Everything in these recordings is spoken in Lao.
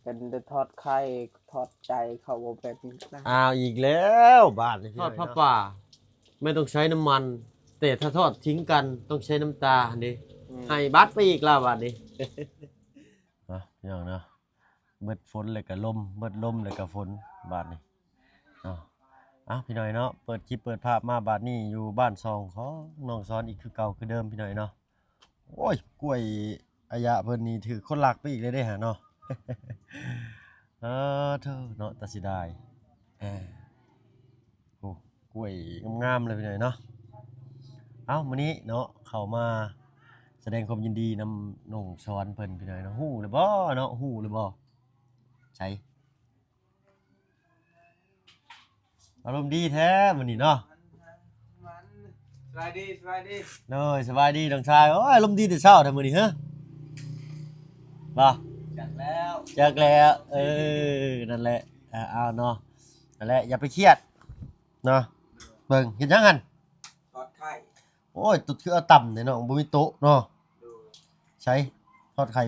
ເປັນແຕ່ທອດໄຂ່ ທອດໃຈ ເຂົາບໍ່ແມ່ນນະ. ອ້າວ ອີກແລ້ວບາດນີ້ ທອດຜ້າປ່າແມ່ນຕ້ອງໃຊ້ນ້ຳມັນ ແຕ່ຖ້າທອດຖິ້ມກັນຕ້ອງໃຊ້ນ້ຳຕາຫັ້ນເດ້. ອືມ ໃຫ້ບັດໄປອີກລະບາດນີ້. ເນາະ ພີ່ນ້ອງເນາະ ເບິດຝົນແລ້ວກໍລົມ ເບິດລົມແລ້ວກໍຝົນບາດນີ້ເນາະ. ເອົ້າ ພີ່ນ້ອງເນາະ ເປີດຄລິບເປີດພາບມາບາດນີ້ຢູ່ບ້ານຊ່ອງຂອງນ້ອງສອນອີກຄືເກົ່າຄືເດີມ ພີ່ນ້ອງເນາະ. ໂອ້ຍ ກ້ວຍອາຍະເພິ່ນນີ້ຖືກຄົນລັກໄປອີກແລ້ວເດ້ຫາເນາະ. ເອີ ເທີເນາະ ຕາເສຍດາຍ. ເອີ ໂອ້ ກ້ວຍງາມໆເລີຍພີ່ນ້ອງເນາະ. ເອົ້າ ມື້ນີ້ເນາະ ເຂົ້າມາສະແດງຄວາມຍິນດີນຳນ້ອງສອນເພິ່ນ ພີ່ນ້ອງເນາະ. ຮູ້ແລ້ວບໍ່ເນາະ ຮູ້ແລ້ວບໍ່? ໃສ ອາລົມດີແທ້ມື້ນີ້ເນາະ. ສະບາຍດີ ສະບາຍດີ. ໂດຍ ສະບາຍດີນ້ອງຊາຍ. ໂອ້ຍ ອາລົມດີແຕ່ເຊົ້າແທ້ມື້ນີ້ ຮະ ບໍ່? ຈັກແລ້ວ ຈັກແລ້ວ. ເອີ ນັ້ນແຫຼະ ເອົາເນາະ ນັ້ນແຫຼະ ຢ່າໄປຄຽດເນາະ. ເບິ່ງ ເຮັດຫຍັງຫັ້ນ? ທອດໄຂ່. ໂອ້ຍ ໂຕະຄືເອົາຕ່ຳແທ້ເນາະ ບໍ່ມີໂຕະເນາະ. ໂດຍ ໃສ ທອດໄຂ່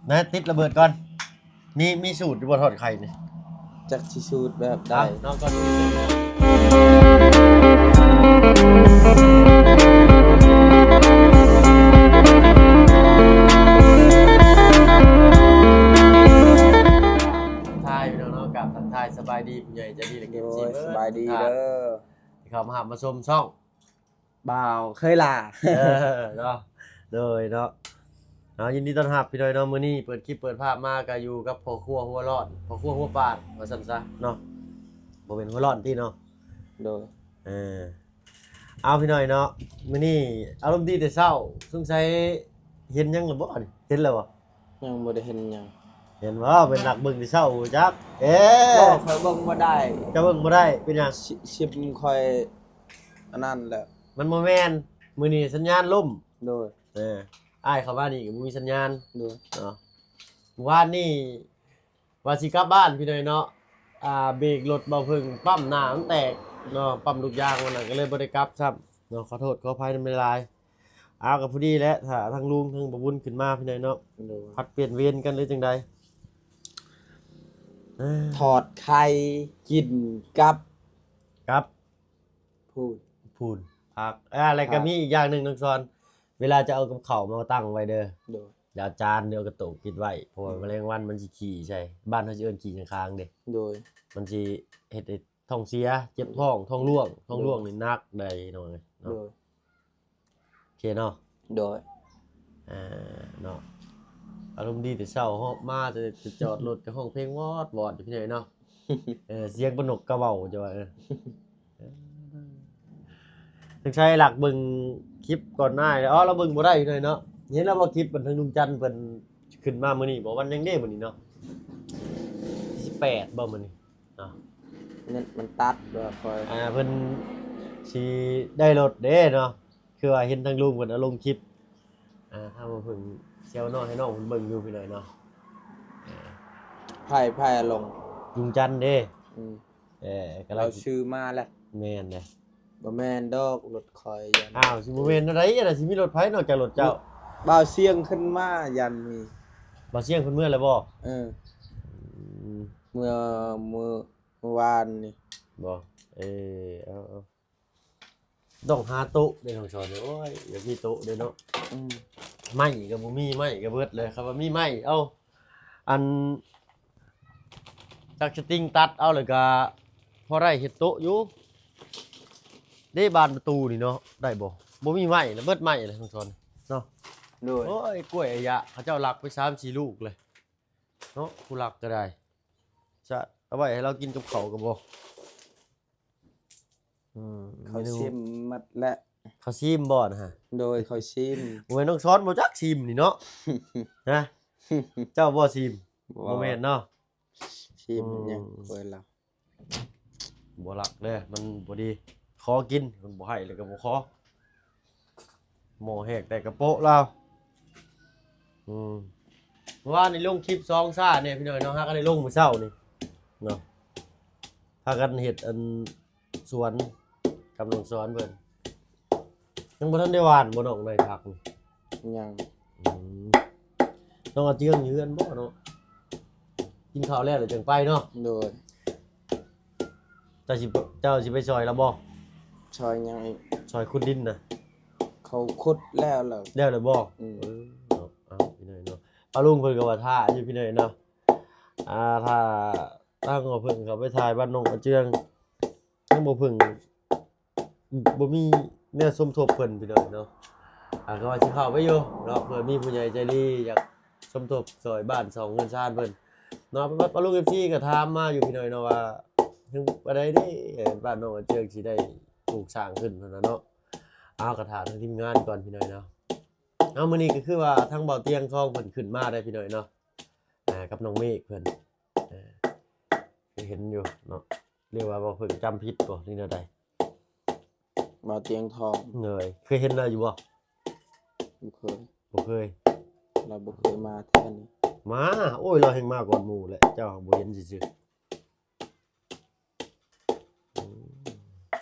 ນະ ຕິດລະເບີດກ່ອນ. ມີ ມີສູດຢູ່ບໍ່ທອດໄຂ່ນີ້? ຈັກຊິສູດແບບໃດ. ເອົາ ເນາະ ກ່ອນອື່ນເນາະ ທັກທາຍພີ່ນ້ອງເນາະ ກາບທັກທາຍສະບາຍດີຜູ້ໃຫຍ່ໃຈດີ ແລະ ເອັຟຊີ ໂດຍ ເບິດ ສະບາຍດີເດີ ທີ່ເຂົ້າມາຮັບມາຊົມຊ່ອງ ບ່າວເຄີຍຫຼ້າ ເອີ ເນາະ ໂດຍເນາະ. ເອົາ ຍິນດີຕ້ອນຮັບພີ່ນ້ອງເນາະ. ມື້ນີ້ເປີດຄລິບເປີດພາບມາກໍຢູ່ກັບພໍ່ຄົວຫົວຮ້ອນ ພໍ່ຄົວຫົວປານວ່າຊັ້ນຊະເນາະ ບໍ່ແມ່ນຫົວຮ້ອນຕິເນາະ. ໂດຍ ເອີ ເອົາ ພີ່ນ້ອງເນາະ ມື້ນີ້ອາລົມດີແຕ່ເຊົ້າ ສົງໄສເຫັນຫຍັງແລ້ວບໍ່ນີ້? ເຫັນແລ້ວບໍ່? ຍັງບໍ່ໄດ້ເຫັນຫຍັງ. ເຫັນບໍ່? ເປັນນັກເບິ່ງແຕ່ເຊົ້າ ຮູ້ຈັກ. ເອີ ບໍ່ ຂ້ອຍເບິ່ງບໍ່ໄດ້. ເຈົ້າເບິ່ງບໍ່ໄດ້ ເປັນຫຍັງ? ຊິ- ຊິມຂ້ອຍອັນນັ້ນແຫຼະ ມັນບໍ່ແມ່ນ. ມື້ນີ້ສັນຍານລົ້ມ. ໂດຍ ເອີ ອ້າຍເຂົ້າມານີ້ກໍບໍ່ມີສັນຍານ. ໂດຍ ເນາະ ວານນີ້ວ່າຊິກັບບ້ານພີ່ນ້ອງເນາະ ອ່າ ເບຣກລົດບ່າວເພິ່ງປ້ຳໜ້າມັນແຕກເນາະ ປ້ຳລູກຢາງມັນນະ ກໍເລີຍບໍ່ໄດ້ກັບຊ້ຳເນາະ. ຂໍໂທດຂໍອະໄພນຳຫຼາຍໆ. ອ້າວ ກໍພໍດີແຫຼະ ຖ້າທັງລຸງທັງບ່າວບຸນຂຶ້ນມາພີ່ນ້ອງເນາະ. ໂດຍ ຜັດປ່ຽນເວນກັນ ຫຼື ຈັ່ງໃດ? ເອີ ທອດໄຂ່ກິນກັບ ກັບ ພູນ ພູນຜັກ. ອ່າ ແລ້ວກໍ ຜັກ ມີອີກຢ່າງໜຶ່ງນ້ອງສອນ ເວລາຈະເອົາກັບເຂົ້າມາຕັ້ງໄວ້ເດີ. ໂດຍ ຢ່າເອົາຈານ ຫຼື ເອົາກະໂຕະປິດໄວ້ ເພາະວ່າ ອືມ ແມະແລງວັນມັນຊິຂີ້ໃສ່. ບ້ານເຮົາຊິເອີ້ນຂີ້ຄ້າງເດ້. ໂດຍ ມັນຊິເຮັດໃຫ້ທ້ອງເສຍ ເຈັບທ້ອງ ໂດຍ ທ້ອງຫຼວງ ທ້ອງຫຼວງ ໂດຍ ນີ້ໜັກໄດ໋ນ້ອງເອີຍເນາະ. ໂດຍ ໂອເຄເນາະ. ໂດຍ ອ່າ ເນາະ ອາລົມດີແຕ່ເຊົ້າ ເຮົາມາແຕ່ຈອດລົດກໍຮ້ອງເພງວອດໆຢູ່ພີ່ນ້ອງເນາະ. ເອີ ສຽງປານນົກກະເວົ້າ ເຈົ້າວ່າ. ເອີ ເອີ ສົງໄສລັກເບິ່ງຄລິບກ່ອນໜ້າແລ້ວ. ອໍ ລາວເບິ່ງບໍ່ໄດ້ພີ່ນ້ອງເນາະ. ເຫັນແລ້ວບໍ່ ຄລິບອັນທາງລຸງຈັນເພິ່ນຂຶ້ນມາມື້ນີ້ບໍ່? ວັນຫຍັງເດ້ມື້ນີ້ເນາະ? ສິບແປດບໍ່ມື້ນີ້ເນາະ? ເນັດມັນຕັດບໍ່ຄ່ອຍ ອ່າ ເພິ່ນຊິໄດ້ລົດເດ້ເນາະ. ຄືວ່າເຫັນທາງລຸງເພິ່ນເອົາລົງຄລິບ ອ່າ ທາງເພິ່ນແຊວນ້ອງໃຫ້ນ້ອງເພິ່ນເບິ່ງຢູ່ພີ່ນ້ອງເນາະ. ອ່າ ໃຜ ໃຜເອົາລົງ? ລຸງຈັນເດ້. ອືມ ເອີ ກຳລັງ ລາວຊື້ມາແລ້ວ. ແມ່ນເດ້. ບໍ່ແມ່ນດອກ ລົດຂ້ອຍ. ອ້າວ ຊິບໍ່ແມ່ນແນວໃດ ອັນນັ້ນຊິມີລົດໃຜນອກຈາກລົດເຈົ້າ? ບ່າວຊຽງຂຶ້ນມາ ຢ້ານມີ. ບ່າວຊຽງເພິ່ນເມືອແລ້ວບໍ່? ເອີ ອືມ ເມື່ອ ມື້ ມື້ວານນີ້ບໍ່? ເອີ ເອົາ ເອົາ ຕ້ອງຫາໂຕະເດ້ນ້ອງສອນ. ໂອ້ຍ ຢາກມີໂຕະເດ້ເນາະ. ອືມ ໄມ້ກໍບໍ່ມີ ໄມ້ກໍເບິດເລີຍ. ຄັນວ່າມີໄມ້ ເອົາ ອັນ ຈັກສະຕິງຕັດເອົາ ແລ້ວກໍພໍໄດ້ເຮັດໂຕະຢູ່ເດ້. ບານປະຕູນີ້ເນາະ ໄດ້ບໍ່? ບໍ່ມີໄມ້ລະ ເບິດໄມ້ລະນ້ອງສອນເນາະ. ໂດຍ ໂອ້ຍ ກ້ວຍອາຍະ ເຂົາເຈົ້າລັກໄປສາມສີ່ລູກເລີຍເນາະ. ຜູ້ລັກກໍໄດ້ ຈະເອົາໄວ້ໃຫ້ລາວກິນກັບເຂົ້າກໍບໍ່. ອືມ ເຂົາຊິມໝົດແຫຼະ. ເຂົາຊິມບໍ່ນະ? ໂດຍ ເຂົາຊິມ. ໂອ້ຍ ນ້ອງສອນບໍ່ຈັກຊິມນີ້ເນາະ. ຮະ ເຈົ້າບໍ່ຊິມ? ບໍ່ ບໍ່ແມ່ນເນາະ. ຊິມ ອືມ ຫຍັງ ເປີດລາວ ບໍ່ລັກເດ້ ມັນບໍ່ດີ. ຂໍກິນ ມັນບໍ່ໃຫ້ແລ້ວກໍບໍ່ຂໍ. ໝໍ້ແຫກແຕ່ກະໂປະລາວ. ອືມ ເມື່ອວານນີ້ລົງຄລິບສອງຊາແດ່ພີ່ນ້ອງເນາະ. ຫາກໍໄດ້ລົງມື້ເຊົ້ານີ້ເນາະ ພາກັນເຮັດອັນສວນກັບນ້ອງສອນເພິ່ນ. ຍັງບໍ່ທັນໄດ້ຫວ່ານບໍ່ນ້ອງ ໃນຜັກນີ້? ຍັງ. ອືມ ນ້ອງອາເຈືອງຢູ່ເຮືອນບໍ່ເນາະ? ກິນເຂົ້າແລ້ວແລ້ວຈັ່ງໄປເນາະ. ໂດຍ. ເຈົ້າຊິ ເຈົ້າຊິໄປຊ່ອຍລາວບໍ່? ຊ່ອຍຫຍັງອີກ? ຊ່ອຍຂຸດດິນນະ. ເຂົາຂຸດແລ້ວແລ້ວ. ແລ້ວແລ້ວບໍ່? ອືມ. ເອີ ເນາະ. ເອົາ ພີ່ນ້ອງເນາະ ປ້າລຸງເພິ່ນກໍວ່າຖ້າຢູ່ ພີ່ນ້ອງເນາະ. ອ່າ ຖ້າທາງບໍ່ເພິ່ງເຂົ້າໄປຖ່າຍບ້ານນ້ອງອາເຈືອງ ທາງບໍ່ເພິ່ງບໍ່ມີແນວສົມທົບເພິ່ນ ພີ່ນ້ອງເນາະ. ອ່າ ກໍວ່າຊິເຂົ້າໄປຢູ່ເນາະ ເພື່ອມີຜູ້ໃຫຍ່ໃຈດີຢາກສົມທົບຊ່ອຍບ້ານຊ່ອງເຮືອນຊານເພິ່ນເນາະ. ປ້າລຸງ ເອັຟຊີ ກໍຖາມມາຢູ່ ພີ່ນ້ອງເນາະ ວ່າເຖິງປານໃດເດ້ ເອີ ບ້ານນ້ອງອາເຈືອງຊິໄດ້ປູກສ້າງຂຶ້ນຫັ້ນນະເນາະ. ເອົາ ກໍຖ້າທາງທີມງານກ່ອນ ພີ່ນ້ອງເນາະ. ເອົາ ມື້ນີ້ກໍຄືວ່າທາງເບົາຕຽງທອງເພິ່ນຂຶ້ນມາໄດ້ ພີ່ນ້ອງເນາະ ອ່າ ກັບນ້ອງເມກເພິ່ນ ເອີ ຄືເຫັນຢູ່ເນາະ. ເລີຍວ່າບໍ່ເພິ່ງຈຳຜິດບໍ່ ຫຼືແນວໃດ? ເບົາຕຽງທອງ ໂດຍ. ເຄີຍເຫັນລາວຢູ່ບໍ່? ບໍ່ເຄີຍ. ບໍ່ເຄີຍ. ລາວບໍ່ເຄີຍມາແຖວນີ້. ມາ ໂອ້ຍ ລາວແຮ່ງມາກ່ອນໝູ່ແຫຼະ ເຈົ້າບໍ່ເຫັນຊື່ໆ. ອືມ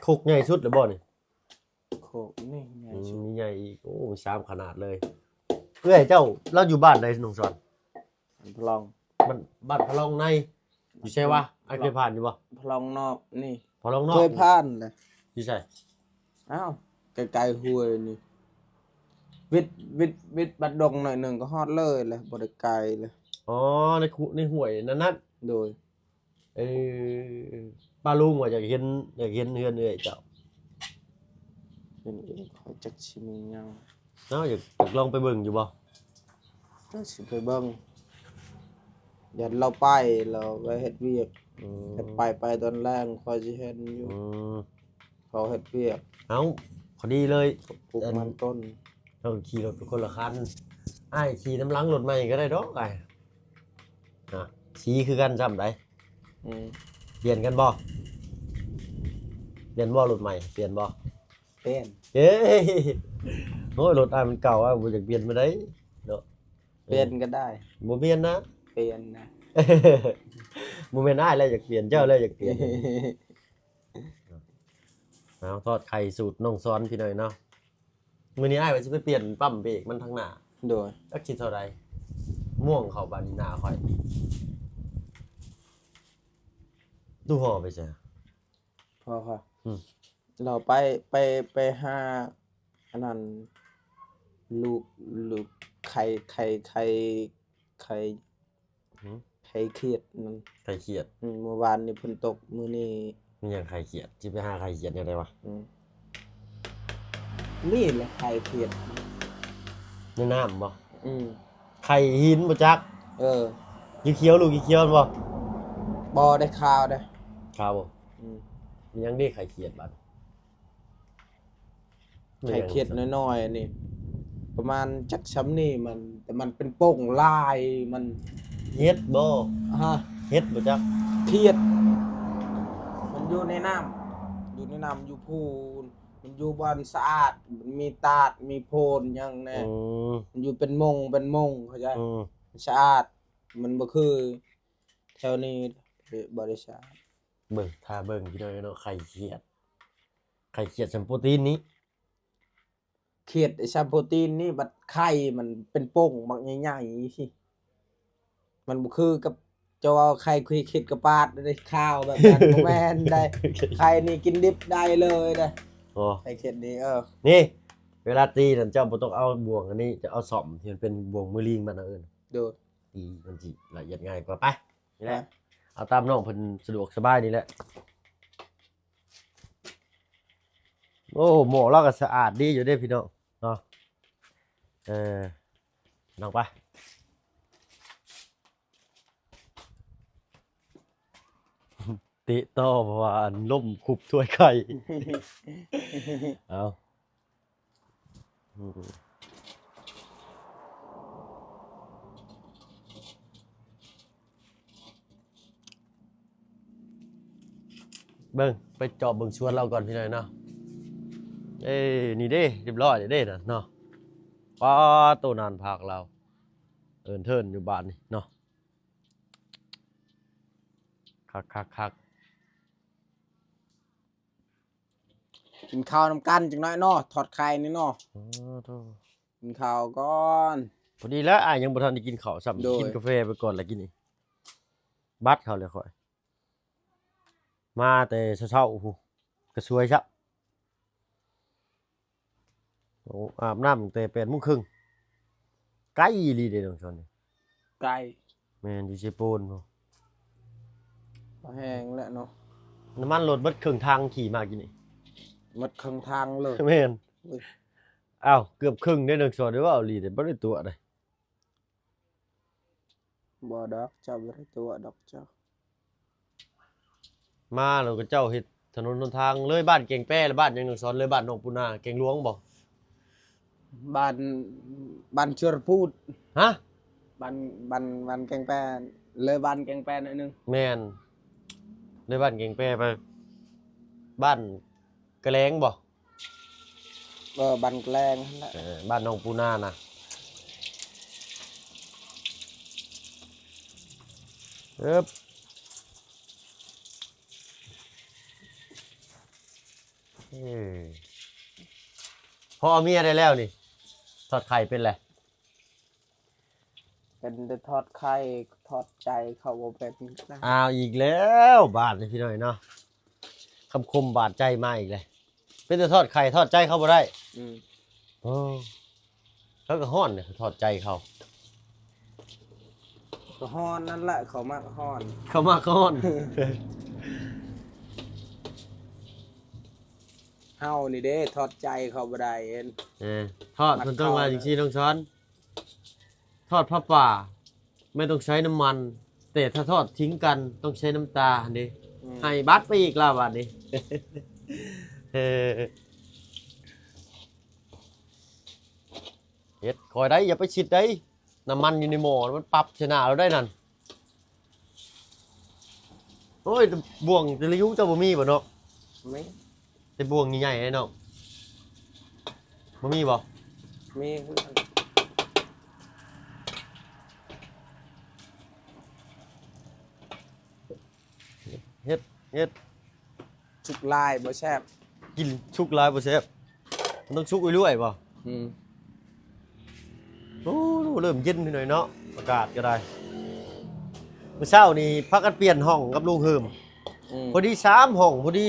ຄົກໃຫຍ່ສຸດແລ້ວບໍ່ນີ້? ໂຄກນີ້ໃຫຍ່ ອືມ ສຸດ ມີໃຫຍ່ອີກ. ໂອ້ ມີສາມຂະໜາດເລີຍ. ເອື້ອຍເຈົ້າລາວຢູ່ບ້ານໃດ ນ້ອງສອນ? ບ້ານພະລອງ. ບ້ານ ບ້ານພະລອງໃນ ຢູ່ໃສວະ? ອ້າຍເຄີຍຜ່ານຢູ່ບໍ່? ພະລອງນອກນີ້. ພະລອງນອກ ເຄີຍຜ່ານແຫຼະ. ຢູ່ໃສ? ອ້າວ ໃກ້ໆຫ້ວຍນີ້ ວິດ ວິດ ວິດບັດດົງໜ້ອຍໜຶ່ງກໍຮອດເລີຍແຫຼະ ບໍ່ໄດ້ໄກເລີຍ. ອໍ ໃນຄຸ ໃນຫ້ວຍນັ້ນໆ. ໂດຍ. ເອີ ປ້າລຸງວ່າຢາກເຫັນ ຢາກເຫັນເຮືອນເອື້ອຍເຈົ້າ. ເຮືອນເອື້ອຍຂ້ອຍຈັກຊິມີຫຍັງ. ເອົາ ຢາກ ຢາກລອງໄປເບິ່ງຢູ່ບໍ່? ກໍຊິໄປເບິ່ງ ຢ້ານລາວໄປ ລາວໄປເຮັດວຽກ. ອືມ ຄັນໄປ ໄປຕອນແລງຂ້ອຍຊິເຫັນຢູ່. ອືມ ເຂົາເຮັດວຽກ. ເອົ້າ ພໍດີເລີຍ ປູກມັນຕົ້ນ. ເຮົາຂີ່ລົດໄປຄົນລະຄັນ ອ້າຍຂີ່ນຳຫຼັງລົດໃໝ່ກໍໄດ້ດອກອ້າຍ. ອ່າ ສີຄືກັນຊ້ຳໃດ. ອືມ ປ່ຽນກັນບໍ່? ປ່ຽນບໍ່ ລົດໃໝ່ປ່ຽນບໍ່? ປ່ຽນ. ເອີຍ ໂອ້ຍ ລົດອ້າຍມັນເກົ່າ ອ້າຍບໍ່ຢາກປ່ຽນປານໃດເນາະ. ປ່ຽນກໍໄດ້. ບໍ່ປ່ຽນນະ. ປ່ຽນນະ. ບໍ່ແມ່ນອ້າຍແຫຼະຢາກປ່ຽນ ເຈົ້າແຫຼະຢາກປ່ຽນ. ເອົາ ທອດໄຂ່ສູດນ້ອງສອນ ພີ່ນ້ອງເນາະ. ມື້ນີ້ອ້າຍວ່າຊິໄປປ່ຽນປ້ຳເບຣກມັນທາງໜ້າ. ໂດຍ. ຈັກຊິເທົ່າໃດ? ມ່ວງເຂົ້າບາດນີ້ໜ້າຂ້ອຍ. ຕູ້ຫໍ່ໄປໃສ? ພໍຄ່ອຍ. ອືມ. ລາວໄປ ໄປ ໄປຫາອັນນັ້ນ ລູກ ລູກໄຂ່ ໄຂ່ ໄຂ່ ໄຂ່ ຫືມ? ໄຂ່ຂຽດນັ້ນ. ໄຂ່ຂຽດ. ອືມ ມື້ວານນີ້ຝົນຕົກ ມື້ນີ້ ມີຫຍັງໄຂ່ຂຽດ? ຊິໄປຫາໄຂ່ຂຽດແນວໃດວະ? ອືມ ນີ້ແຫຼະໄຂ່ຂຽດ. ໃນນ້ຳບໍ່? ອືມ. ໄຂ່ຫີນບໍ່ຈັກ? ເອີ. ຂຽວໆ ລູກຂຽວໆ ແມ່ນບໍ່? ບໍ່ໄດ້ຂາວເດ້. ຂາວບໍ່? ອືມ. ມີຫຍັງເດ້ໄຂ່ຂຽດບາດ? ໄຂ່ຂຽດນ້ອຍໆ ອັນນີ້ ປະມານຈັກຊ່ຳນີ້ມັນ ແຕ່ມັນເປັນປົ່ງລາຍ ມັນ ເຫັດບໍ່? ຮະ? ເຫັດບໍ່ຈັກ? ຂຽດ ມັນຢູ່ໃນນ້ຳ ຢູ່ໃນນ້ຳ ຢູ່ພູນ ມັນຢູ່ບ່ອນສະອາດ ມັນມີຕາດ ມີໂພນຫຍັງແດ່. ອືມ. ມັນຢູ່ເປັນມົງເປັນມົງ ເຂົ້າໃຈ? ອືມ. ສະອາດ ມັນບໍ່ຄືແຖວນີ້ ບໍ່ໄດ້ສະອາດ. ເບິ່ງ ຖ້າເບິ່ງ ພີ່ນ້ອງເນາະ ໄຂ່ຂຽດ ໄຂ່ຂຽດສ່ຳໂປຣຕີນນີ້. ຂຽດໄອ້ຊຳໂປຣຕີນນີ້ ບັດໄຂ່ມັນເປັນປົ່ງບັກໃຫຍ່ໆ ມັນບໍ່ຄືກັບເຈົ້າເວົ້າໄຂ່ຂຽດກະປາດເດ້ ຂາວແບບນັ້ນ ບໍ່ແມ່ນໃດ. ໄຂ່ນີ້ກິນດິບໄດ້ເລີຍເດ້. ອໍ ໄຂ່ຂຽດນີ້ ເອີ ນີ້ ເວລາຕີນັ້ນ ເຈົ້າບໍ່ຕ້ອງເອົາບ່ວງອັນນີ້ ຈະເອົາສ້ອມທີ່ມັນເປັນບ່ວງມືລີງ ບ້ານເຮົາເອີ້ນ. ໂດຍ. ຕີມັນຊິລະອຽດງ່າຍກວ່າ. ໄປ ນີ້ແຫຼະ ໄປ ເອົາຕາມນ້ອງເພິ່ນສະດວກສະບາຍນີ້ແຫຼະ. ໂອ້ ໝໍ້ລາວກໍສະອາດດີຢູ່ເດ້ພີ່ນ້ອງເນາະ. ເອີ ນ້ອງໄປ ເຕະຕໍ່ ເພາະວ່າອັນລົ້ມຄຸບຖ້ວຍໄຂ່. ເອົາ. ອືມ ເບິ່ງ ໄປເຈາະເບິ່ງສວນລາວກ່ອນພີ່ນ້ອງເນາະ. ເອີ ນີ້ເດ້ ຮຽບຮ້ອຍແລ້ວເດ້ນະເນາະ. ປາດໂຕ ນານຜັກລາວ ເອີ້ນເທີນຢູ່ບາດນີ້ເນາະ. ຄັກໆໆ. ກິນເຂົ້ານຳກັນຈັກໜ້ອຍເນາະ ທອດໄຂ່ນີ້ເນາະ. ໂອ້ໂທ ກິນເຂົ້າກ່ອນ. ພໍດີແລ້ວ ອ້າຍຍັງບໍ່ທັນໄດ້ກິນເຂົ້າຊ້ຳ ໂດຍ ກິນກາແຟໄປກ່ອນລະກິນນີ້ ບັດເຂົ້າແລ້ວຂ້ອຍ ມາແຕ່ເຊົ້າໆພຸ້ນ ກະສວຍຊະ ໂອ້ ອາບນ້ຳຕັ້ງແຕ່ແປດໂມງເຄິ່ງ ໄກອີ່ຫຼີເດ້ນ້ອງຊອນນີ້ ໄກ ແມ່ນ ຢູ່ເຊໂປນພຸ້ນ ກໍແຮງແຫຼະເນາະ ນ້ຳມັນລົດເບິດເຄິ່ງຖັງຂີ່ມາກິນນີ້ ໝົດເຄິ່ງຖັງເລີຍ ແມ່ນ ເອີຍ ອ້າວ ເກືອບເຄິ່ງເດ້ນ້ອງຊອນເດ້ ເວົ້າອີ່ຫຼີເດ້ ບໍ່ໄດ້ຕົວະເດ້. ບໍ່ດອກ ເຈົ້າບໍ່ໄດ້ຕົວະດອກເຈົ້າ ມາແລ້ວກໍເຈົ້າເຮັດຖະໜົນຫົນທາງ ເລີຍບ້ານແກງແປ ແລະ ບ້ານຫຍັງນ້ອງຊອນ ເລີຍບ້ານໜອງປູນາ ແກງຫຼວງບໍ່? ບ້ານ ບ້ານເຊືອລະພູດ ຮະ? ບ້ານ ບ້ານ ບ້ານແກງແປ ເລີຍບ້ານແກງແປໜ້ອຍໜຶ່ງ ແມ່ນ ເລີຍບ້ານແກງແປໄປ ບ້ານກະແລງບໍ່? ເອີ ບ້ານແກງຫັ້ນແຫຼະ ເອີ ບ້ານໜອງປູນານະ ເອີບ ເອີ ພໍເອົາເມຍໄດ້ແລ້ວນີ້ ທອດໄຂ່ເປັນແລ້ວ? ເປັນແຕ່ທອດໄຂ່ ທອດໃຈເຂົາບໍ່ເປັນ. ອ້າວ ອີກແລ້ວບາດນີ້ພີ່ນ້ອງເນາະ ຄຳຄົມບາດໃຈມາອີກແລ້ວ ເປັນແຕ່ທອດໄຂ່ທອດໃຈເຂົາບໍ່ໄດ້. ອືມ ໂອ້ ເຂົາກໍຮ້ອນເດ້ ທອດໃຈເຂົາ ກໍຮ້ອນນັ້ນແຫຼະ ເຂົາມັກຮ້ອນ ເຂົາມັກຮ້ອນ ເຮົານີ້ເດ້ ທອດໃຈເຂົາບໍ່ໄດ້. ເອີ ທອດມັນຕ້ອງວ່າຈັ່ງຊີ້ນ້ອງຊອນ ທອດຜ້າປ່າ ແມ່ນຕ້ອງໃຊ້ນ້ຳມັນ ແຕ່ຖ້າທອດຖິງກັນຕ້ອງໃຊ້ນ້ຳຕາຫັ້ນເດ້. ອືມ ໃຫ້ບັດໄປອີກລະບາດນີ້. ເອີ ເຮັດຄ່ອຍໄດ້ ຢ່າໄປຊິດໄດ້ ນ້ຳມັນຢູ່ໃນໝໍ້ ມັນປັບໃສ່ໜ້າລາວໄດ້ນັ້ນ. ໂອ້ຍ ບ່ວງແຕ່ລະຍຸງເຈົ້າບໍ່ມີບໍ່ເນາະ? ມີ ແຕ່ບ່ວງໃຫຍ່ໆເນາະ ບໍ່ມີບໍ່? ມີຄືກັນ ເຮັດ ເຮັດ ສຸກຫຼາຍບໍ່ແຊບ ກິນສຸກຫຼາຍບໍ່ແຊບ ມັນຕ້ອງສຸກລວຍໆບໍ່? ອືມ ໂອ້ ເລີ່ມເຢັນໜ້ອຍເນາະ ອາກາດກໍໄດ້ ມື້ເຊົ້ານີ້ພາກັນປ່ຽນຫ້ອງກັບລຸງເຮີມ ອືມ ພໍດີສາມຫ້ອງ ພໍດີ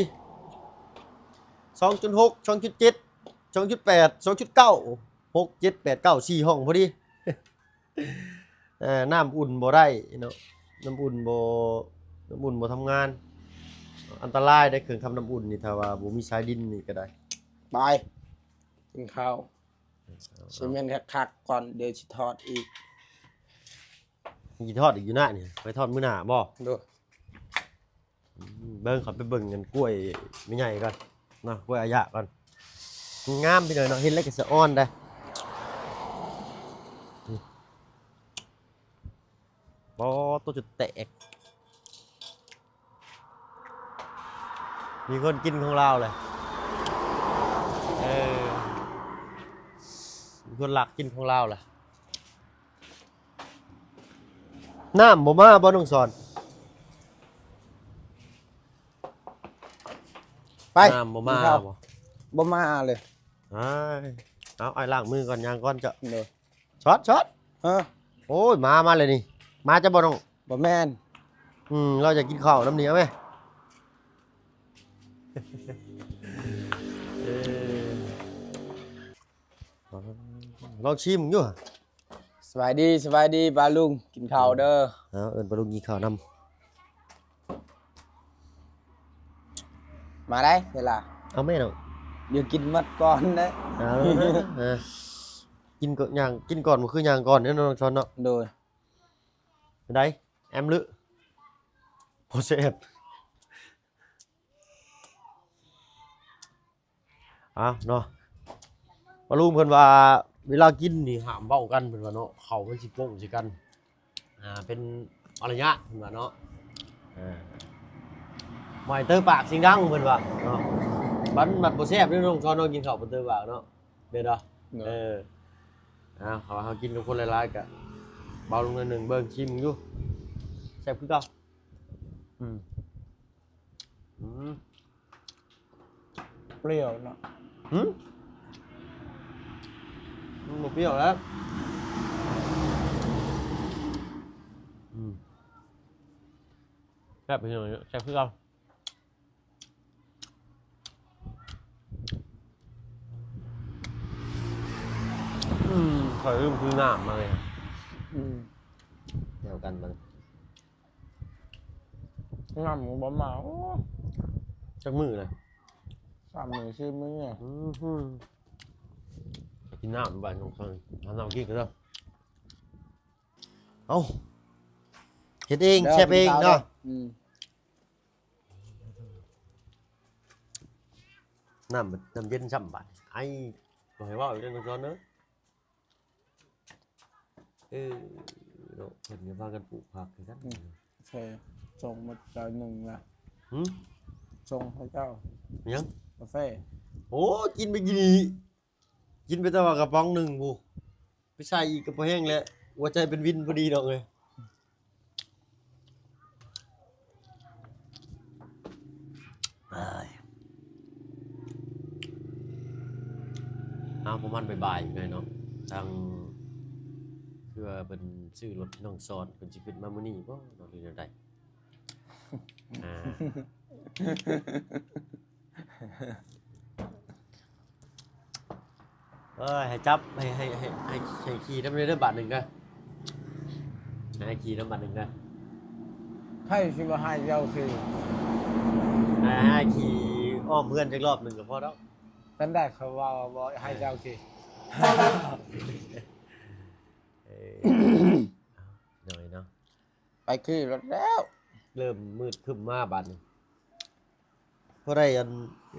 ສອງຈຸດຫົກ ສອງຈຸດເຈັດ ສອງຈຸດແປດ ສອງຈຸດເກົ້າ ຫົກ ເຈັດ ແປດ ເກົ້າ ສີ່ຫ້ອງພໍດີ. ເອີ ນ້ຳອຸ່ນບໍ່ໄດ້ເນາະ ນ້ຳອຸ່ນບໍ່ ນ້ຳອຸ່ນບໍ່ທຳງານ ອັນຕະລາຍເດ້ ເຄື່ອງທຳນ້ຳອຸ່ນນີ້ ຖ້າວ່າບໍ່ມີສາຍດິນນີ້ກໍໄດ້. ໄປ ກິນເຂົ້າ ຊິແມ່ນຄັກໆກ່ອນ ດຽວຊິທອດອີກ ຊິທອດອີກຢູ່ນະນີ້ ໄປທອດມື້ໜ້າບໍ່? ໂດຍ. ອືມ ເບິ່ງ ເຂົ້າໄປເບິ່ງອັນກ້ວຍແມ່ໃຫຍ່ກ່ອນເນາະ ກ້ວຍອາຢະກ່ອນ ງາມພີ່ນ້ອງເນາະ ເຫັນແລ້ວກໍສະອອນໄດ໋. ອືມ ປໍ ໂຕຈົນແຕກ ມີຄົນກິນຂອງລາວແຫຼະ ເອີ ມີຄົນລັກກິນຂອງລາວແຫຼະ. ນ້ຳບໍ່ມາບໍ່ ນ້ອງສອນ? ໄປ ນ້ຳບໍ່ມາບໍ່? ບໍ່ມາເລີຍ ອ້າຍ ເອົາ ອ້າຍລ້າງມືກ່ອນ ຍ່າງກ່ອນເຈົ້າ ໂດຍ ຊອດ ຊອດ ຮະ ໂອ້ຍ ມາ ມາແລ້ວນີ້ ມາເຈົ້າບໍ່ນ້ອງ? ບໍ່ແມ່ນ ອືມ ລາວຢາກກິນເຂົ້ານຳນີ້ ເອົາແມ ເອີ ລອງຊີມເບິ່ງຢູ່. ສະບາຍດີ ສະບາຍດີປ້າລຸງ ກິນເຂົ້າເດີ ເອົາ ເອີ້ນປ້າລຸງກິນເຂົ້ານຳ ມາໄດ້ເວລາ ເອົາແມ່ນ້ອງ ດຽວກິນໝົດກ່ອນເດ້ ເອົາ ເອີ ກິນກ່ອນ ຍ່າງ ກິນກ່ອນບໍ່ຄືຍ່າງກ່ອນເດ້ນ້ອງຊອນເນາະ ໂດຍ ເປັນໃດ ແອມລຶ ບໍ່ແຊບ. ອ້າວເນາະ ປ້າລຸງເພິ່ນວ່າເວລາກິນນີ້ຫ້າມເວົ້າກັນເພິ່ນວ່າເນາະ ເຂົ້າມັນຊິໂປ້ງໃສ່ກັນ ອ່າ ເປັນມາລະຍາດເພິ່ນວ່າເນາະ ເອີ ບໍ່ໃຫ້ເຕີປາກສຽງດັງເພິ່ນວ່າເນາະ ມັນມັກບໍ່ແຊບເດ້ນ້ອງຊອນເນາະ ກິນເຂົ້າບໍ່ເຕີປາກເນາະ ແມ່ນບໍ່? ເອີ ເອົາ ເຮົາ ເຮົາກິນກັບຄົນຫຼາຍໆ ກະເບົາລົງໜ້ອຍໜຶ່ງ ເບິ່ງ ຊີມເບິ່ງຢູ່ ແຊບຄືເກົ່າ ອືມ ອືມ ປຽວເນາະ ຫື ມັນບໍ່ປຽວແລ້ວ ບ ພີ່ນ້ອງ ແຊບຄືເກົ່າ. ອືມ ຂ້ອຍລືມຊື້ນ້ຳມາເລີຍ. ອືມ ດຽວກັນມັນ ນ້ຳກໍບໍ່ມາ. ໂອ້ ຈັກມື້ລະ? ສາມມື້ສີ່ມື້. ອືຫື ໄປກິນນ້ຳບາດ ນ້ອງຊອນ ຫານ້ຳກິນກັນເດີ. ເອົ້າ ເຮັດເອງ ແຊບເອງເນາະ. ອືມ ນ້ຳ ນ້ຳເຢັນຊ້ຳບາດ ໄອ ບໍ່ໃຫ້ເວົ້າອີກເດີ ນ້ອງຊອນເດີ. ເອີ ເນາະ ເພິ່ນກໍພາກັນປູກຜັກຄືກັນ. ອືມ ໂອເຄ ສົ່ງໝົດຈານໜຶ່ງລະ. ຫື? ສົ່ງໃຫ້ເຈົ້າ. ຫຍັງ? ກາແຟ. ໂອ້ ກິນໄປກີ້ນີ້ ກິນໄປແຕ່ວ່າກະປ໋ອງໜຶ່ງພຸ້ນ ໄປໃສ່ອີກກໍພໍແຮງແຫຼະ ຫົວໃຈເປັນວິນພໍດີດອກເອີຍ. ເອີຍ ເອົາ ປະມານບ່າຍໆ ເນາະ ທາງ ຄືວ່າເພິ່ນຊື້ລົດໃຫ້ນ້ອງຊອນ ເພິ່ນຊິຂຶ້ນມາມື້ນີ້ບໍ່ເນາະ ຫຼືແນວໃດ? ອ່າ ເອີຍ ໃຫ້ຈັບ ໃຫ້ ໃຫ້ ໃຫ້ ໃຫ້ ໃຫ້ຂີ່ນຳເດີບາດໜຶ່ງເດີ ໃຫ້ຂີ່ນຳບາດໜຶ່ງເດີ. ໃຜຊິບໍ່ໃຫ້ເຈົ້າຂີ່? ໃຫ້ ໃຫ້ຂີ່ອ້ອມເຮືອນຈັກລອບໜຶ່ງກໍພໍດອກ. ຊັ້ນໄດ້ ເຂົາເວົ້າວ່າບໍ່ໃຫ້ເຈົ້າຂີ່. ເອີ ເອົາ ໜ້ອຍເນາະ. ໄປຂີ່ລົດແລ້ວ ເລີ່ມມືດຄຶ້ມມາບາດນີ້. ພໍໄດ້ອັນ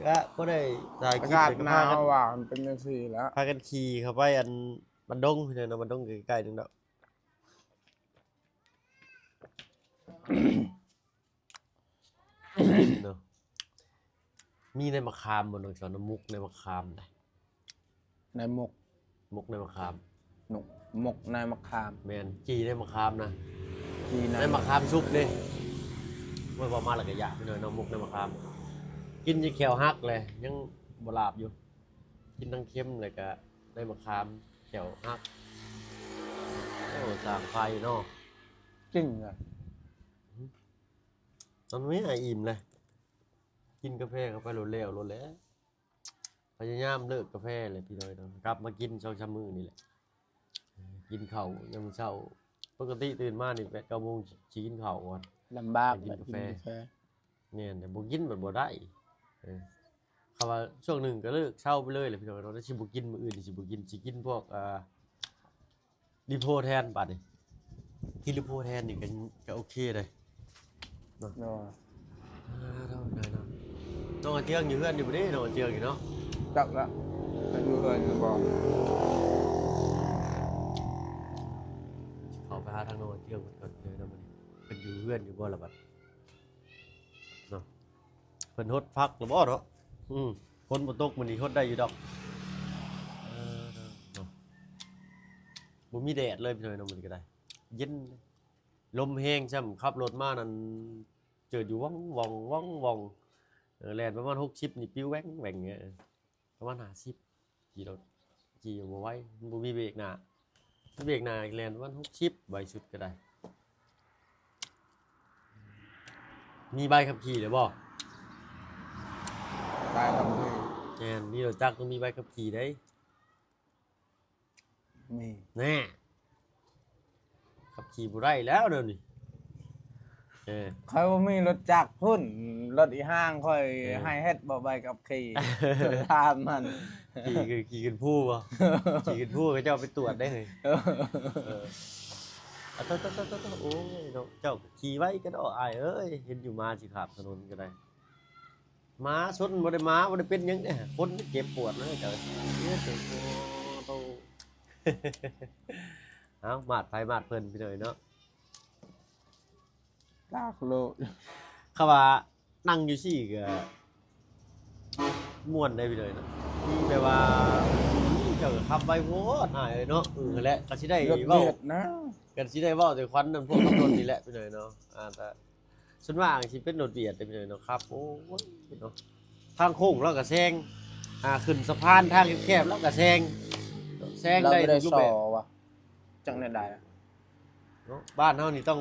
ອະ ພໍໄດ້ຖ່າຍຄລິບ ອາກາດໜາວວ່າ ມັນເປັນຈັ່ງຊີ້ແຫຼະ ພາກັນຂີ່ເຂົ້າໄປອັນບ້ານດົງ ພີ່ນ້ອງເນາະ ບ້ານດົງໃກ້ໆ ໜຶ່ງດອກເນາະ. ມີໃນໝາກຂາມບໍ່ ນ້ອງຊອນ? ໝົກໃນໝາກຂາມນະ. ໃນໝົກ ໝົກໃນໝາກຂາມ. ໝົກ ໝົກໃນໝາກຂາມ. ແມ່ນ ຈີ່ໃນໝາກຂາມນະ. ຈີ່ໃນ ໃນໝາກຂາມສຸກເດ້. ໂອ້ຍ ເວົ້າມາແລ້ວກໍຢາກ ພີ່ນ້ອງເນາະ ໝົກໃນໝາກຂາມ. ກິນຈົນແຂ້ວຫັກແຫຼະ ຍັງບໍ່ຫຼາບຢູ່. ກິນທັງເຄັມ ແລ້ວກໍໃນໝາກຂາມ ແຂ້ວຫັກ. ໂອ້ ສ້າງໄຟເນາະ. ຈິງນະ. ຕອນນີ້ອີ່ມແລ້ວ ກິນກາແຟເຂົ້າໄປໂລດແລ້ວໂລດແຫຼະ. ພະຍາຍາມເລີກກາແຟແຫຼະ ພີ່ນ້ອງເນາະ ກັບມາກິນສອງສາມມື້ນີ້ແຫຼະ. ກິນເຂົ້າຍາມເຊົ້າ ປົກກະຕິຕື່ນມານີ້ແປດເກົ້າໂມງຊິກິນເຂົ້າກ່ອນ ລຳບາກ ກິນກາແຟ. ແມ່ນ ແຕ່ບໍ່ກິນມັນບໍ່ໄດ້. ເອີ ຄຳວ່າຊ່ວງໜຶ່ງກໍເລີກເຊົາໄປເລີຍແຫຼະ ພີ່ນ້ອງເນາະ. ຊິບໍ່ກິນ ມື້ອື່ນຊິບໍ່ກິນ ຊິກິນພວກ ອ່າ ລີໂພແທນບາດນີ້. ກິນລີໂພແທນນີ້ກໍ ກໍໂອເຄເດ້ເນາະ. ໂດຍ ອ່າ ເນາະ ນ້ອງອາເຈືອງຢູ່ເຮືອນຢູ່ບໍ່ເດ້ ນ້ອງອາເຈືອງນີ້ເນາະ? ຈັກລະ ເພິ່ນຢູ່ເຮືອນຢູ່ບໍ່? ເຂົ້າໄປຫາທາງນ້ອງອາເຈືອງເພິ່ນກ່ອນເດີເນາະ ມື້ນີ້ ເພິ່ນຢູ່ເຮືອນຢູ່ບໍ່ລະບັດ ເນາະ. ເພິ່ນຫົດຜັກລະບໍ່ເນາະ? ອືມ ຝົນບໍ່ຕົກມື້ນີ້ຫົດໄດ້ຢູ່ດອກ. ເອີ ເນາະ ບໍ່ມີແດດເລີຍ ພີ່ນ້ອງເນາະ ມື້ນີ້ກໍໄດ້ ເຢັນ ລົມແຮງຊ້ຳ. ຂັບລົດມານັ້ນ ເຈີຢູ່ ວອງ ວອງ ວອງ ວອງ. ເອີ ແລ່ນປະມານຫົກສິບນີ້ ປິວແຫວ່ງແຫວ່ງ ເອີ ປະມານຫ້າສິບ ຂີ່ລົດ ຂີ່ບໍ່ໄວ ມັນບໍ່ມີເບຣກໜ້າ. ເບຣກໜ້າແລ່ນປະມານຫົກສິບ ໄວສຸດກໍໄດ້. ມີໃບຂັບຂີ່ແລ້ວບໍ່? ໃບຂັບຂີ່ ແມ່ນ ມີລົດຈັກຕ້ອງມີໃບຂັບຂີ່ເດ້. ມີ ແນ່ ຂັບຂີ່ບໍ່ໄດ້ແລ້ວດຽວນີ້. ເອີ ຂ້ອຍບໍ່ມີລົດຈັກພຸ້ນ ລົດອີ່ຮ່າງຂ້ອຍ ເອີ ໃຫ້ເຮັດບໍ່ໃບຂັບຂີ່? ຖາມມັນ ຂີ່ ຂີ່ຂຶ້ນພູບໍ່? ຂີ່ຂຶ້ນພູເຂົາເຈົ້າໄປຕວດໄດ້ເຮີ້ຍ. ເອີ ເອີ ໂອ້ຍເນາະ ເຈົ້າກໍຂີ່ໄວກະດອກອ້າຍເອີຍ ເຫັນຢູ່ ໝາຊິຂ້າມຖະໜົນກໍໄດ້. ໝາຊົນບໍ່ໄດ້ ໝາບໍ່ໄດ້ເປັນຫຍັງເດ້ ຄົນເຈັບປວດນະເຈົ້າ. ເອີ ໂອ້ໂຫ ເອົາ ມາດໃຜມາດເພິ່ນ ພີ່ນ້ອງເນາະ. ຕາໂລ ຄຳວ່ານັ່ງຢູ່ຊີ້ກໍມ່ວນໄດ໋ ພີ່ນ້ອງເນາະ. ມີແບບວ່າ ເຈົ້າກໍຂັບໄວໂພດອ້າຍເອີຍເນາະ. ເອີ ຫັ້ນແຫຼະ ກໍຊິໄດ້ເວົ້າ ກໍຊິໄດ້ເວົ້າແຕ່ຂວັນນຳພວກຂັບລົດນີ້ແຫຼະ ພີ່ນ້ອງເນາະ. ອ່າ ແຕ່ ສ່ວນມາກຊິເປັນລົດວຽດເດ້ ພີ່ນ້ອງເນາະ. ຄັບ ໂອ້ຍເນາະ ທາງໂຄ້ງລາວກໍແຊງ ອ່າ ຂຶ້ນສະພານທາງແຄບໆ ລາວກໍແຊງ ແຊງໄດ້ທຸກຮູບແບບ. ຈັກແນວໃດເນາະ ບ້ານເຮົານີ້ຕ້ອງ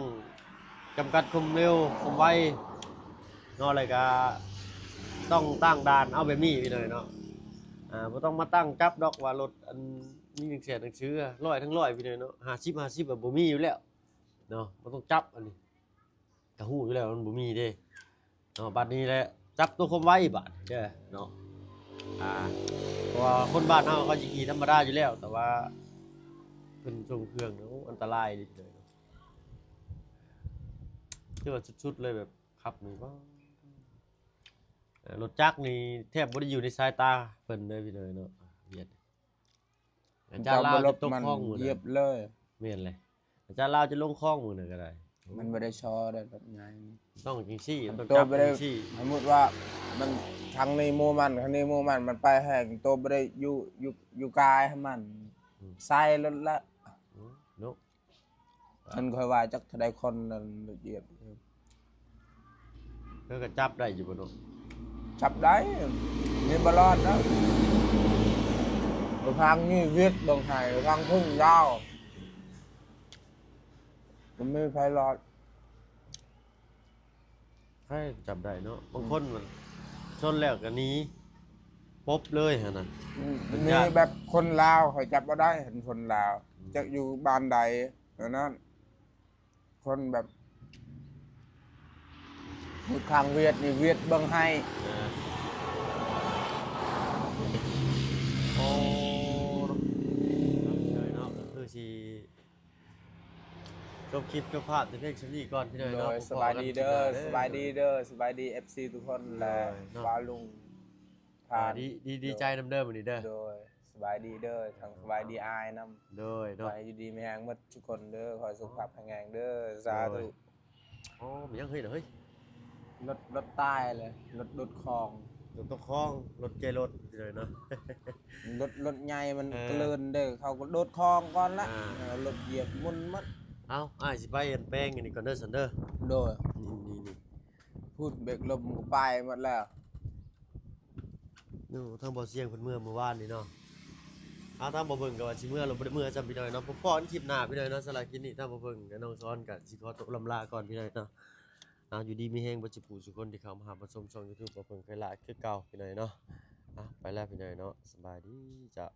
ຈຳກັດຄວາມເລັວຄວາມໄວເນາະ ແລ້ວກະຕ້ອງຕັ້ງດ່ານເອົາແບບນີ້ພີ່ນ້ອງເນາະ. ອ່າ ບໍ່ຕ້ອງມາຕັ້ງຈັບດອກວ່າລົດອັນມີໜັງເສືອໜັງສື ຮ້ອຍທັງຮ້ອຍພີ່ນ້ອງເນາະ ຫ້າສິບຫ້າສິບ ບໍ່ມີຢູ່ແລ້ວເນາະ ບໍ່ຕ້ອງຈັບ. ອັນນີ້ກະຮູ້ຢູ່ແລ້ວມັນບໍ່ມີເດ້ເນາະ. ບັດນີ້ແຫຼະ ຈັບຕົວຄວາມໄວບາດນີ້ເດີເນາະ. ອ່າ ເພາະວ່າຄົນບ້ານເຮົາເຂົາຊິຂີ່ທຳມະດາຢູ່ແລ້ວ ແຕ່ວ່າເພິ່ນສົ່ງເຄື່ອງ ໂອ້ ອັນຕະລາຍເລີຍເນາະ. ຄືວ່າສຸດໆເລີຍ ແບບຂັບນີ້ ເອີ ລົດຈັກນີ້ແທບບໍ່ໄດ້ຢູ່ໃນສາຍຕາເພິ່ນເລີຍພີ່ນ້ອງເນາະ. ວຽດ ອາຈານລາວຈະຕົກຄອງມື້ນັ້ນ ຢຽບເລີຍ. ແມ່ນແຫຼະ ອາຈານລາວຈະລົງຄອງມື້ນັ້ນກໍໄດ້. ມັນບໍ່ໄດ້ຊໍໄດ້ລົດໃຫຍ່ ຕ້ອງຈັ່ງຊີ້ ມັນຕ້ອງຈັບຈັ່ງຊີ້. ສົມມຸດວ່າມັນທາງນີ້ໝູ່ມັນ ທາງນີ້ໝູ່ມັນ ມັນໄປແຮງ ໂຕບໍ່ໄດ້ຢູ່ ຢູ່ ຢູ່ກາຍໃຫ້ມັນ ອືມ ໃສ່ລົດລະ ອືມ ເນາະ. ຄັນຂ້ອຍວ່າຈັກເທົ່າໃດຄົນນັ້ນລະອຽດ. ເຂົາກໍຈັບໄດ້ຢູ່ບໍ່ເນາະ? ຈັບໄດ້ ນີ້ບໍ່ລອດແລ້ວ. ທາງນີ້ຫວຽດເບິ່ງໃຫ້ ທາງພຸ້ນລາວ ບໍ່ມີໃຜລອດ. ໃຜຈັບໄດ້ເນາະ ບາງຄົນມັນຊົນແລ້ວກໍໜີ ປົບເລີຍຫັ້ນນະ. ອືມ ເພິ່ນຢ້ານ ມີແບບຄົນລາວຂ້ອຍຈັບບໍ່ໄດ້ ຄັນຄົນລາວ ອືມ ຈັກຢູ່ບ້ານໃດ ແນວນັ້ນ. ຄົນແບບຢູ່ທາງຫວຽດນີ້ ຫວຽດເບິ່ງໃຫ້. ເອີ ໂອ້ ເນາະ ເນາະ ກໍຄືຊິ ຈົບຄລິບຈົບພາບແຕ່ພຽງສ່ຳນີ້ກ່ອນພີ່ນ້ອງເນາະ. ໂດຍ ພວກເຮົາກັນຄລິບໜ້າເດີ ສະບາຍດີເດີ ສະບາຍດີເດີ ສະບາຍດີເອັຟຊີທຸກຄົນ ໂດຍ ແລະ ເນາະ ປາລຸງ ອ່າ ດີ ດີ ດີໃຈນຳເດີມື້ນີ້ເດີ. ໂດຍ ສະບາຍດີເດີ ທັງສະບາຍດີອ້າຍນຳ. ໂດຍເນາະ ຂໍໃຫ້ຢູ່ດີມີແຮງໝົດທຸກຄົນເດີ ຂໍໃຫ້ສຸຂະພາບແຂງແຮງເດີ ສາທຸ. ໂດຍ ໂອ້ ມີຫຍັງເຮີ້ຍນະເຮີ້ຍ? ລົດ ລົດຕາຍເລີຍ ລົດ ລົດຂອງ ລົດຕົກຄອງ ລົດແກ່ລົດເລີຍເນາະ. ລົດ ລົດໃຫຍ່ມັນ ເອີ ກະເລີນເດ້ ເຂົາກໍໂດດຂອງກ່ອນລະ. ອ່າ ເອີ ລົດຢຽບໝຸ່ນໝົດ. ເອົ້າ ອ້າຍຊິໄປອັນແປງອັນນີ້ກ່ອນເດີ ຊັ້ນເດີ. ໂດຍ ນີ້ໆໆ ພຸ້ນເບກລົມກໍໄປໝົດແລ້ວ. ໂອ້ ທາງບໍ່ສຽງເພິ່ນເມືອມື້ວານນີ້ເນາະ. ເອົາ ທາງບໍ່ເບິ່ງກໍວ່າຊິເມືອ ແລ້ວບໍ່ໄດ້ເມືອຊ້ຳພີ່ນ້ອງເນາະ. ພໍ້ກັນຄລິບໜ້າພີ່ນ້ອງເນາະ. ສຳລັບຄລິບນີ້ ທາງບໍ່ເບິ່ງກັບນ້ອງສອນກໍຊິຂໍຕົກລ່ຳລາກ່ອນພີ່ນ້ອງເນາະ. ເອົາ ຢູ່ດີມີແຮງເບິດສູ່ຜູ້ສູ່ຄົນທີ່ເຂົ້າມາຮັບມາຊົມຊ່ອງຢູທູບບໍ່ເບິ່ງໄຄລາຄືເກົ່າພີ່ນ້ອງເນາະ. ເອົາ ໄປແລ້ວພີ່ນ້ອງເນາະ ສະບາຍດີເຈົ້າ.